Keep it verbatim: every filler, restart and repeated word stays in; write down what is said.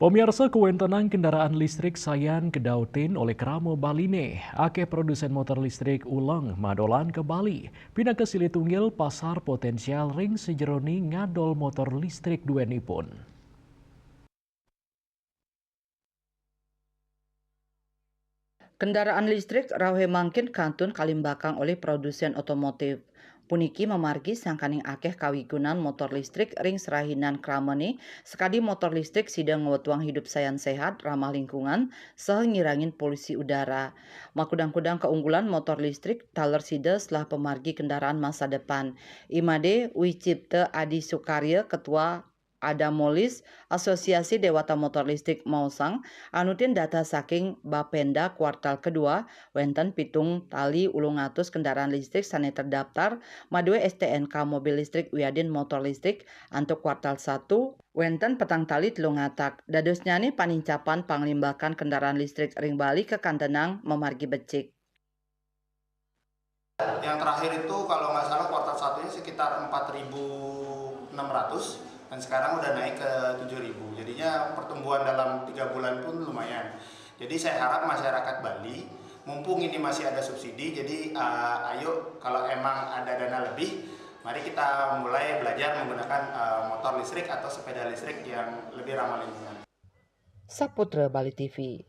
Pemirsa, kawéntenan kendaraan listrik sayan kadautin olih krama Baliné. Akéh produsen motor listrik uléng madolan ka Bali. Pinaka silih tunggil pasar poténsial ring sajeroning ngadol motor listrik duénipun. Kendaraan listrik rauhé mangkin kantun kalimbakang olih produsen otomotif. Puniki mamargi sangkaning akéh kawigunan motor listrik ring serahinan kramané, sakadi motor listrik sida ngwetuang hidup sayan séhat, ramah lingkungan, saha ngirangin polusi udara. Makudang-kudang kaunggulan motor listrik taler sida selah pamargi kendaraan masa depan. Imade Wicipta Adi Sukarya, Ketua Adamolis, Asosiasi Dewata Motor Listrik maosang, anutin data saking Bapenda kuartal kedua, wénten pitung tali ulung atus kendaraan listrik sané terdaftar madué S T N K mobil listrik wiadin motor listrik. Antuk kuartal satu, wénten petang tali telung atak. Dadosnyané panincapan panglimbakan kendaraan listrik ring Bali kakantenang mamargi becik. Yang terakhir itu kalau nggak salah kuartal satunya sekitar empat ribu enam ratus dan sekarang udah naik ke tujuh ribu. Jadinya pertumbuhan dalam tiga bulan pun lumayan. Jadi saya harap masyarakat Bali, mumpung ini masih ada subsidi, jadi uh, ayo kalau emang ada dana lebih, mari kita mulai belajar menggunakan uh, motor listrik atau sepeda listrik yang lebih ramah lingkungan. Saputra Bali T V.